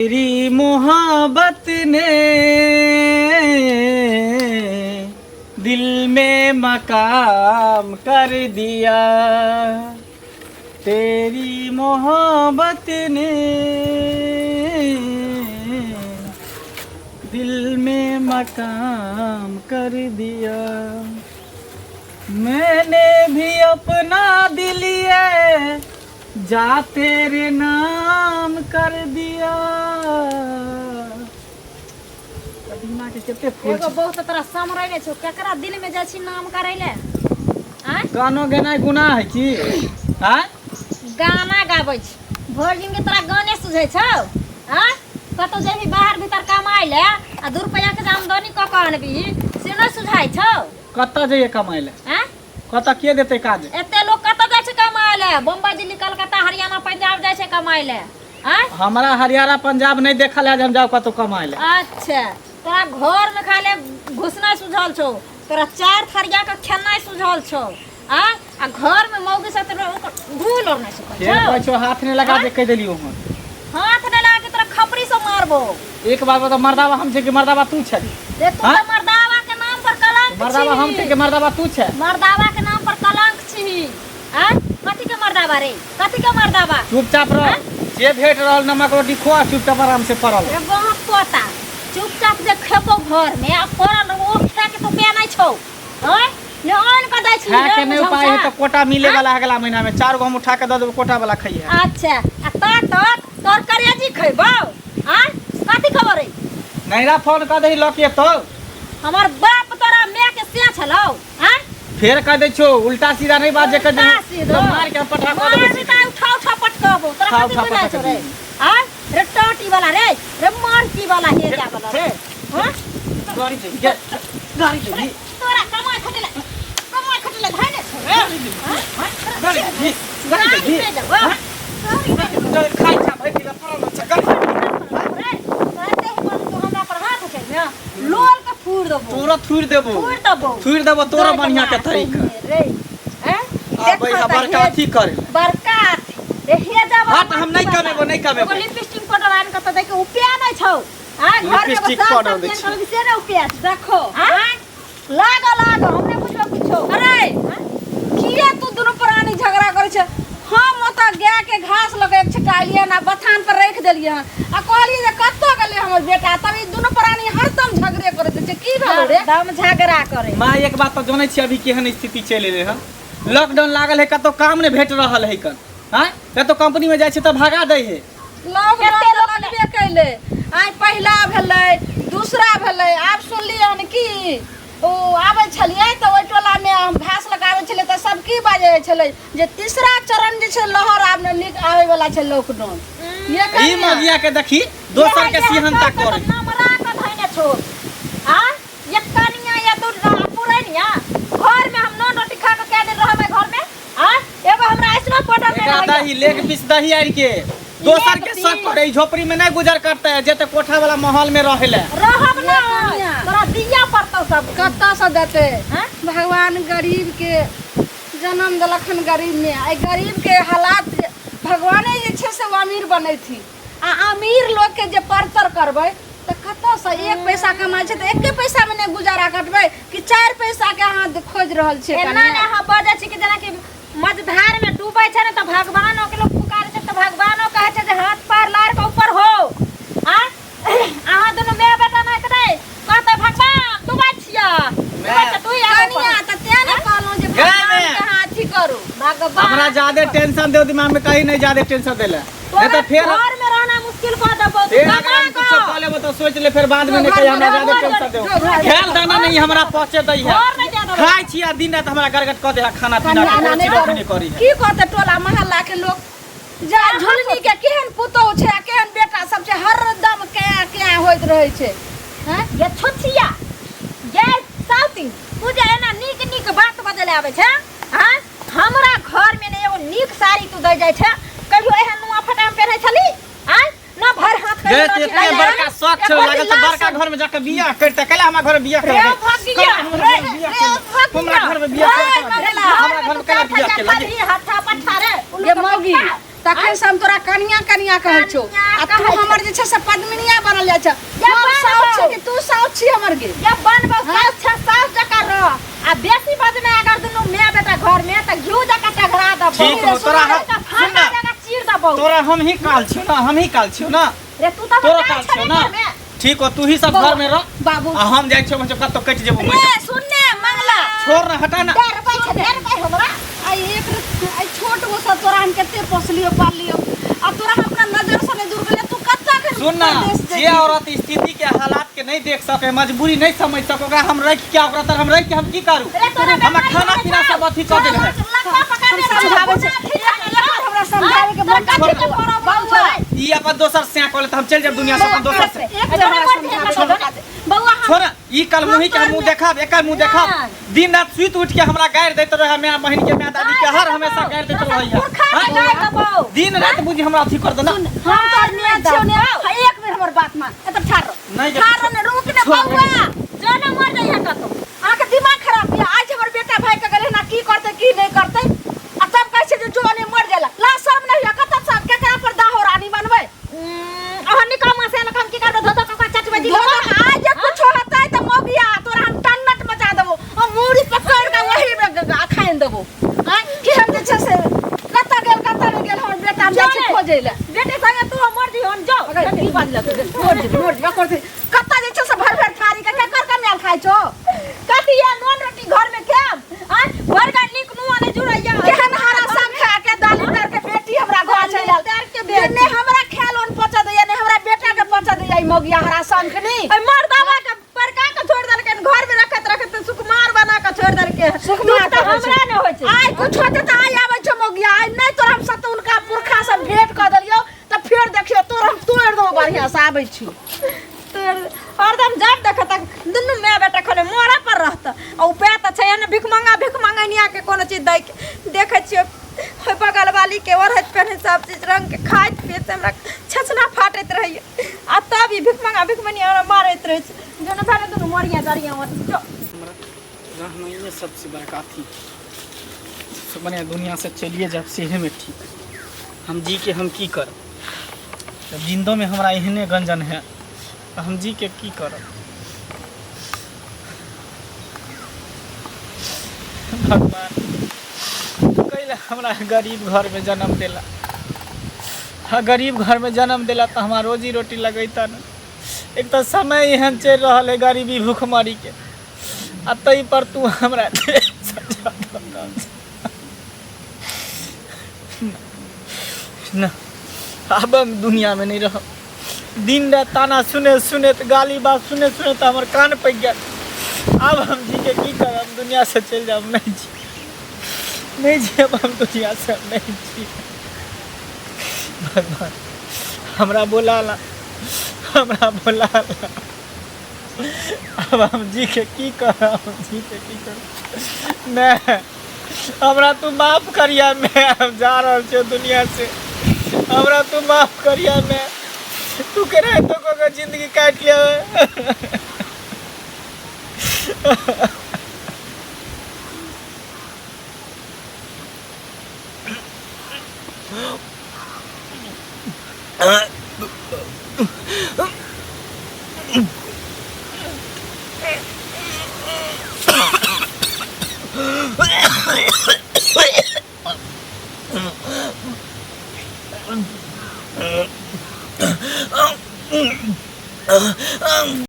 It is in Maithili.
तेरी मोहब्बत ने दिल में मकाम कर दिया, तेरी मोहब्बत ने दिल में मकाम कर दिया। मैंने भी अपना दिल ये जा तेरे नाम कर दिया। कदीमा के कते फूल एगो छै। बहुत तोरा समरै नहि छौ, केकरा दिल में जाइ छी नाम करै ले? आँय? गानो गेनाइ गुनाह है की? आँय? गाना गाबै छी भरि दिन के, तोरा गाने सुझै छौ? आँय, कतौ जेबही बाहर भीतर कमाइ ले आ 2 रुपैआ के जे आमदनी कऽ कऽ अनबही से नहि सुझाइ छौ? कतऽ जइए कमाइ लए? आँय? कतऽ के देतै काज? एते लोग कतऽ जाइ छै कमाइ ले? बम्बई, दिल्ली, कलकत्ता, हरियाणा, पंजाब जाइ छै कमाइ ले। आँय? हमरा हरियाणा पंजाब नहि देखल है जे हम जाउ कतौ कमाइ लए। अच्छा, तोरा घर में खाली घुसनाइ सुझल छौ, तोरा चार थरिया के खेनाइ सुझल छौ। आ आ घर में मौगी सब तोरा ओकर धूल और नहि सुखल फेर छौ। कहै छौ हाथ नहि लगा दे, कहि देलियौ हम। हाथ नहि लगा के तोरा खपरी से मारबो। एक बार बता, मर्दाबा हम छै कि मर्दाबा तू छै? रे तू हाँ? तऽ मर्दावा के नाम पर कलंक मर्दाबा हम छै कि मर्दाबा तू छै? मर्दावा के नाम पर कलंक छी। आ कथी के मर्दावा रे? कथी के मर्दावा? चुपचाप रह, जे भेट रहल नमक रोटी खो आ चुपचाप आराम से पड़ल। रे बहुत पोता, चुपचाप जे खेबो घर में आ पड़ल रहो, ओ खा के तो पे नहीं छौ। आँय, ने आन के दै छी। खाए के रे नहीं उपाय है बुझौसा। तो कोटा मिले वाला है अगला महीना में, चार गो हम उठा के दऽ देबो, कोटा वाला खइहे। अच्छा, आ ता तक तोर करेजी खैबौ? आँय, कथी खबर है? नैरा फोन कऽ दही लऽ के तो। हमर बाप तोरा माय के से छलौ? आँय? फेर कह दै छौ, उल्टा सीधा नहीं बात जे कह उल्टा दे सीधा। तो मार के पटा कऽ देबो। मार भी उठा उठा पटकबो तोरा। उठा कथी उठा बुझाइ पटक छौ रे? देबो। आँय रे टाटी वाला रे, रे मारकी वाला, हे जा वाला रे। हाँ? गाड़ी दे गे, गाड़ी दे। तोरा कमाइ खटेले, कमाइ खटेले धाइ ने छौ रे? गाड़ी दे, गाड़ी गाड़ी दे। पे देबो, गाड़ी पे देबो। खाइ छा भरि दिन पड़ल छै गाड़ी। रे कहते ही मन तू हमरा पर हाथ उठेबे, लोल के फूड़ देबो। तोरा थुरि देबो। फूड़ देबो। थुरि देबो तोरा बढ़िया के तरीका रे। हैं? आबै है बड़का अथी करे। बड़का अथी रे, हे जा। हट, हम नहि कमेबो, नहि कमेबो। एगो लिपस्टिक पाउडर आनि कऽ तऽ देखि उपया नहि छौ। आँ, घर के लिपस्टिक साग पाउडर सब्जी दै आनि छी। कऽ से नहि उपया छै। देखो। आँ, लागऽ लागऽ, हम नहि बुझबै कुछो। अरे किया तू दुनू प्राणी झगड़ा करै छै? हम ओतऽ गाय के घास लऽ के एक छिटालियै आ बथान पर राखि देलियै हन आ कहलियै जे कतऽ गेलै हमर बेटा, तब ई दुनू प्राणी हरदम झगड़े करैत रहै छै। की भेलौ रे? दम झगड़ा करे। माँ, एक बात तऽ जनै छी, अभी केहन स्थिति चलि एलै हन। लॉकडाउन लागल है, कतौ काम नहि भेट रहल है कन। आँय, कतौ कंपनी में जाइ छै तऽ भगा दै है। लॉकडाउन तऽ लगबे कैले, आइ पहिला भेलै, दूसरा भेलै। आब सुनलियै हन कि ओ आबै छलियै तऽ ओहि टोलामे हम घास लगाबै छलियै तऽ सब की बाजै छलै जे तीसरा चरण जे छै लहर आब ने नीक आबै वाला छै लॉकडाउन ये। ई कनिया, मगिया के देखी, दोसर के सिहनता करे। नमरा के धैने छो। आ ये कनिया या तू पुरनिया घर में हम नून रोटी खा के कै दिन रहबै घर में? आ एगो हमरा ऐसनो पाउडर एकरा नहि। दही लेग पीस दही आर के दोसर के लेग शक पीस। करे, झोपड़ी में नहीं गुजर करते है, जेते कोठा वाला महल में रहे ले। रहब ये ना। कनिया। तोरा दिया पड़तौ सब। कतऽसँ देतै? हाँ? भगवान गरीबके जन्म देलखिन गरीबमे, एहि गरीबके हालात भगवाने जे छै से ओ अमीर बनेथिन। आ अमीर लोकके जे परतर करबै तऽ कतऽसँ? एक पैसा कमाइ छै तऽ एके पैसामे नहि गुजारा कटबै कि चारि पैसाके अहाँ खोजि रहल छियै? एना ने। कनिया। अहाँ बजै छी कि जेनाकि मझधार में डूबै छै ने तऽ भगवानो के लोग पुकारै छै तऽ भगवानो कहै छै जे हाथ पैर लार के ऊपर हो। आ अहाँ दुनू माय बेटा नहि तऽ नहि कहतै भगवान डूबै छियै, डूबै छै, तू ही आगू कनिया, बढ़। तऽ तें ने कहलहुँ जे गए भगवानके में। अहाँ अथी करू। भगवान हमरा ज्यादा टेंशन दे दिमाग में कहीं नहीं, ज्यादा टेंशन देले नहीं तोरा तो फिर घर में रहना मुश्किल कऽ देबो। तू फिर कमा अगर हम कुछ कऽ। कह लेबो तो सोच ले, फिर बाद में नहीं कहीं हमरा ज्यादा टेंशन दे। खेल दाना नहीं हमरा पहुंचे दै है। घर नहीं दे देबो। खाइ छी आ दिन रात हमरा गड़गड़ कऽ दे है, खाना पीना कनिया, के एना नहि कोनो करू। चीज नहीं करी है। की कहतै टोला मोहल्ला के लोक जा झुलनी के केहन पुतोहु छै आ केहन बेटा सब छै, हरदम क्या क्या होइत रहै छै। हैं? ये छुछिया, ये साउती, तू जे एना नीक नीक बात बजले आबै छै। हाँ, हमरा घर में ने एगो नीक साड़ी तू दै जाइ छै। कहियो एहन नुआ फटा हम पहिरै छली? आँय, न भर हाथ गे कहियो ते लहठी एते लए। बड़का शौक छौ एको लागल दिन तऽ बड़का लाश घर में जाके बियाह करते। कैला हमरा घर में बियाह रे कर? भगिया, हमरा रे घर में बियाह रे केलक? भगिया। हमरा घर में बियाह रे केलक? मगला, हमरा घर में कैला बियाह केलक? हट्ठा पट्ठा रे। ये मौगी। तखन से हम तोरा कनिया कनिया कहै छौ कनिया आ तू कहै छौ। हमर जे छै से पद्मिनिया बनल जाइ छ। या हम बनबौ। साउथ छी कि तू साउथ छी हमर गे? या बनबौ, साउस छ, साउस जकाँ रह। आ बेसी बजमे अगर दुनू माय बेटा घर में त घिउ जकाँ टघरा देबौ। ठीक हो, तोरा हम- त सुन ना। फाटा जकाँ चीर देबौ। तोरा हम ही काल छियौ ना, हम ही काल छियौ ना। रे तू त तोरा काल काल छियौ छेबे ना। घर में। ठीक हो, तू ही सब घर में रह बाबू आ हम जाइ छियौ, हम कतौ कटि जेबौ। रे सुन ने मंगला, छोड़ ना, हटा ना। डरबै छै, डरबै हमरा। आई एक आई छोट गो सा तोरा हम कते पोसलियो पाललियो आ तोरा हम अपना नजर से नहीं दूर गेलियो, तू कत्ता के सुन ना, परदेश जे जेबही? औरत स्थिति के हालात के नहीं देख सके, मजबूरी नहीं समझ सके, ओकरा हम रख के ओकरा तर हम रख के हम की करू? रे तोरा हमरा बेमारी खाना होइ पीना छौ। सब अथी कऽ देल है। लत्ता पकड़ हम ले, समझाबै तोरा छै। ठीक एक बार हमरा समझाबै के तोरा मौका कथी दे। के प्रॉब्लम बाबू छै? ई अपन दोसर से कऽ ले तऽ हम चलि जायब दुनिया से अपन दोसर से। एक बेर हमरा समझाबै के मौका दे। बौआ हम छोड़ ई कल मुही के हम मुंह देखब, एकर मुंह देखब। नहि। दिन रात सुति उठ के हमरा गारि दैत रहे, माय बहिन के, माय दादी के हर हमेशा गारि दैत रहै। पुरखा के गाय देबौ। दिन रात बुझी हमरा अथी कर देना। सुन, हम तोर नियत छियौ ने, हाँ, एक बेर हमर बात मान। एतऽ ठाढ़ रह। नहीं ठाढ़ रह ने, रुक ने छोड़। बौआ। जो न मर जइहे कतौ। अहाँके दिमाग खराब यऽ। आज हमर बेटा भागि कऽ गेलै ना, की करतै की नहि करतै, आ तब कहै छै जे जो नहि मर जाला। ला शर्म नहि होइए? कतऽ सँ केकरा पर दाहो रानी बनबै? अहाँ निकल से हम की करबै? धो धो कऽ चटबै जी। आज जे कुछो हेतै तऽ मौगिया तोरा हम टन्नट मचा देबो आ मूड़ी पकड़ि कऽ ओही मे खाइन देबो। आँय, कि हम जे छै से कतऽ गेल कतऽ नहि गेल हमर बेटा, हम जाइ छी खोजै लए। बेटे संगे तू मर जइहन, जो। अगर की बाजलक मोर जेबी, मोर जेबी करतै। कतऽ जे छै से भरि भरि थारी के केकर कमायल खाइ छौ? कथी या नून रोटी घर में खायब? आँय, भरि गाय नीक नुआ नहि जुड़ैया। केहन हरा संग खा के दाली तर के बेटी हमरा घर चलि आयल। तर के जे बेटी। ने हमरा खायल ओन पचा दैया, ने हमरा बेटा के पचा दैया ई मौगिया हरा संखनी। ओइ मर्दावा के परका के छोड़ देलकै, घर में रखैत रखैत सुकुमार बना के छोड़ देलकै। सुकुमार दुख तऽ करै छै। हमरा नहि होइ छै। आइ कुछ होतै तऽ आइ आबै छौ मौगिया, आइ नहि तोरा हम सत उनका पुरखा से भेंट कऽ देलियौ तऽ फेर देखियौ तोरा हम तोड़ि देबौ। बढ़िआँ से आबै छी। तोर हरदम जब देख तक दुनू माय बेटा खने मोरा पर रहत। आ उपाय तऽ छै ने भिख मंगनिया के कोनो चीज दै के। देखै छियै ओहि बगल वाली के ओढ़ैत पहिनैत सब चीज रंग के खाइत पियैत हमरा छछना फाटैत रहैया, आ तब ई भिख मंगा भिख मंगनिया हमरा मारैत रहै छै। जेना भेलै दुनू मरिया जरिया जो। हमरा रहनाइए सबसे बड़का अथी से मने दुनिया से चलिए जाब सेहे में ठीक। हम जी के हम की करब जब जिंदो में हमरा एहने गंजन है, तऽ हम जी के की करब? भगवान, तू कैला हमरा गरीब घर में जन्म देला? हाँ, गरीब घर में जन्म देला तऽ हमरा रोजी रोटी लगैता न। एक तऽ समय एहन चलि रहल है गरीबी भूखमरी के, आ ताहि पर तू हमरा सजा दऽ रहल छह। ना, आब हम दुनिया में नहीं रहब। दिन रात ताना सुने सुने तऽ गाली बात सुने सुने तऽ हमर कान पकि गेल। आब हम जी के की करब? हम दुनिया से चलि जायब। नहीं जी, नहीं जियब हम दुनिया से, हम नहीं जी। भगवान, हमरा बोला ला, हमरा बोला ला। आब हम जी के की करब? हम जी के की करब? नहीं, हमरा तू माफ करिया मैं, हम जा रहल छियौ दुनिया से। हमरा तू माफ करिया मैं, तू केनाहितो कऽ के जिंदगी काटि लेबै।